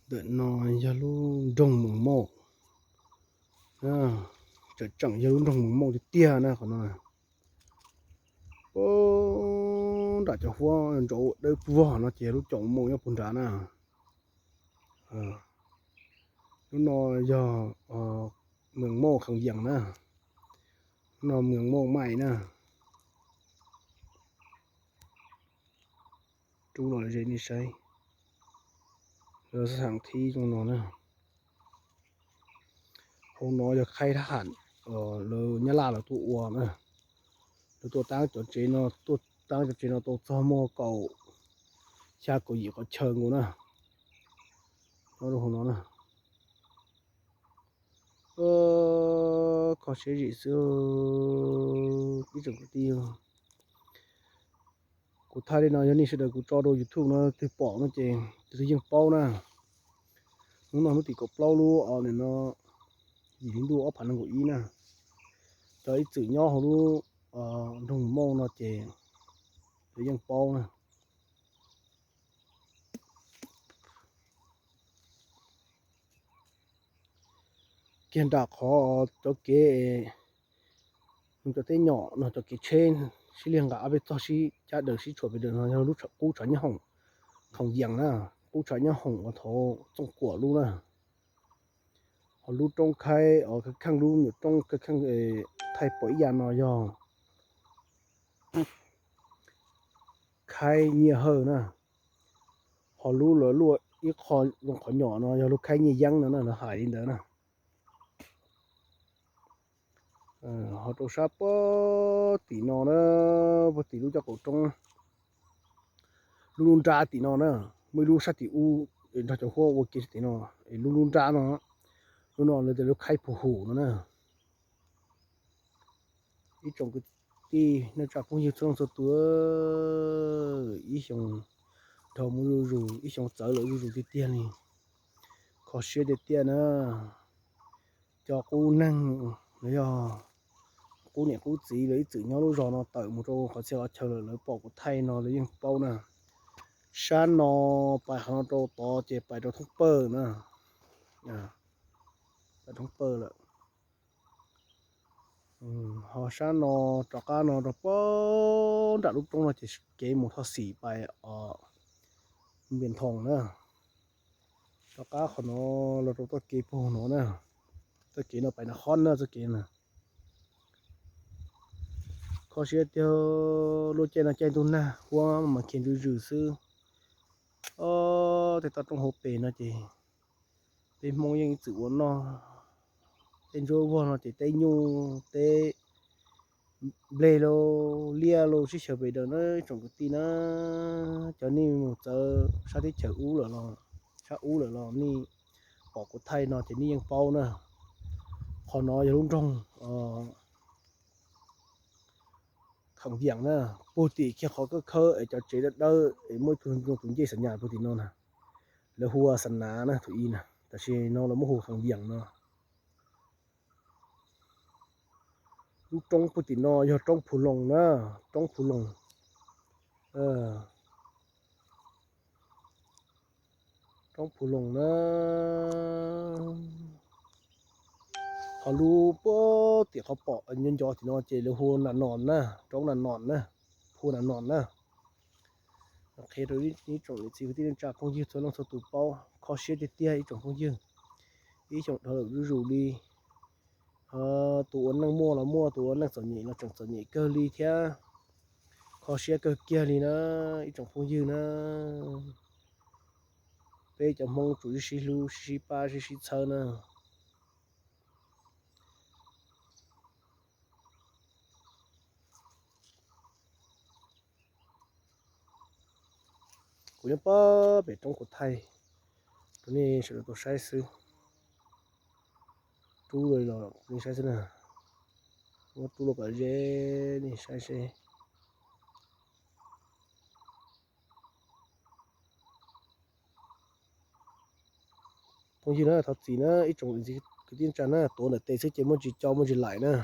Ntawm no yog lub nroog Moos Mauj, tseem tseem yog lub nroog Moos Mauj tiag tiag na qhov no. Nram cov huab ntsauv dawb vog no ces yog lub caum Moos Mauj nyob puag nrad na. Lub no yog Moos Mauj Khees Yees na, lub no Moos Mauj Maim na. Rub los ze nej saib, lawv xab thib zoo no na. Hauv no yog khaib thab ham lawv Nyab Laj lawv tuaj ua na. Lawv tuaj taab cov tsev no, tuaj taab cov tsev no tau txog muaj kaum xya kaum yim qhov chaw nkaus na. Nyob rau hauv no na. Kho siab zim xwb ib tsoom kwv tij. Kuv thaij li no yog nej sawv daws kuv tso rau YouTube no twg pom no ces tus twg yeej paub na. Hnub no hnub tim kaum plaub lub o no, yim hli ntuj ob phav nees nkaum ib na. Cov ib txwm nyob hauv lub nroog Mauj no ces lawv yeej paub na. Kiag nram qhov cov kev, cov teb nyom no cov kev tsheb sib liag nqa ob peb txog sib cab daws sib tshuam pes daws no yog lub qub tshav nyob hoom Khoom Yees na, qub tshav nyob hoom uas thaum Txooj Kuam lub na. Ho lub roob khaib, kheej lub nyuam roob kheej thaij pom ib yam no yog Khaib Nyiaj Hawj na. Ho lub lawv luaj ib qho zoo qhov nyom no yog lub Khaib Nyiaj Yeeb no na, lawv hais li ntawd na. Ho rau sab puag tim no na, puag tim lub caj qaum roob, lub lub nrab tim no na, muaj ib lub sab tim ub nrog cov huab ua ke sab tim no, es lub lub nrab no, lub no lawv tias lub Khaib Phu Hum no na. Ib tsoom kwv tij neej tsa phooj ywg txhua leej txhua tus, ib xyoo dhau mus zuj zus, ib xyoo txawv lawm zuj zus tiag tiag li. Kho siab tiag tiag na. Cov qub neeg los yog qub niam qub txiv lawv ib txwm nyob lub zos no tawm mus rau qhov txhia qhov chaw lawm, lawv pom kuv thaij no lawv yeej paub na. Sab no pais qhov no rau tod ces pais rau Thoob Pawg na. Pais Thoob Pawg lawm. Ho sab no rov qab no rau puag nram lub roob no ces kev mus Thoj Xim pais Npias Nthoo na. Rov qab qhov no los rau txoj kev puag no na. Txoj kev no pais Nas Khob na, txoj kev na. Kho siab tiag, lub caij no caij ntuj nag huab mas khiav zuj zus xwb. Ob, tej toj roob hauv pes no ces peb Hmoob yeej ib txwm ua noj. Tej ntsuab vog no ces teb nyuj teb nplej lauj, liaj lauj sib xyaw pes daws na ib tsoom kwv tij na. Cov nej mus txawv sab teb chaws ub lawm los, sab ub lawm los nej pom kuv thaij no ces nej yeej paub na. Qhov no yog lub nroog Khoom Yees na, puag tim kiag qhov khawb khawb es cov tsev dawb dawb es muaj ib tug ntoo tus ncej xa nyas puag tim no na. Lawv hu ua xa nav na tus ib na, tab sis no lawv muab hu Khoom Yees no. Lub roob puag tim no yog roob Phu Loos na, roob Phu Loos. Roob Phu Loos na. Ho lub puag tim qhov pom nco nco tim no ces lawv hu Nas Nos na, roob Nas Nos na, Phu Nas Nos na. Qhia rau ib tsoom niam txiv kwv tij neej tsa phooj ywg txhua leej txhua tus paub, kho siab tiag tiag ib tsoom phooj ywg. Ib xyoos dhau lawm zuj zus li. Tus ua neej muaj los muaj, tus ua neej txom nyem los tseem txom nyem kawg li thiab. Kho siab kawg kiag li na ib tsoom phooj ywg na. Peb cov Hmoob tsum sib sib hlub, sib sib pab, sib sib txhawb na. Kuv nyob pog pem roob kuv thaij rau nej sawv daws tau saib xwb. Rub los nej saib xwb na. Muab rub los kom ze nej saib seb. Phooj ywg na, thov txim na ib tsoom kwv tij neej tsa na, tuav ntawm tes xwb ces muaj tsis co muaj tsis laim na.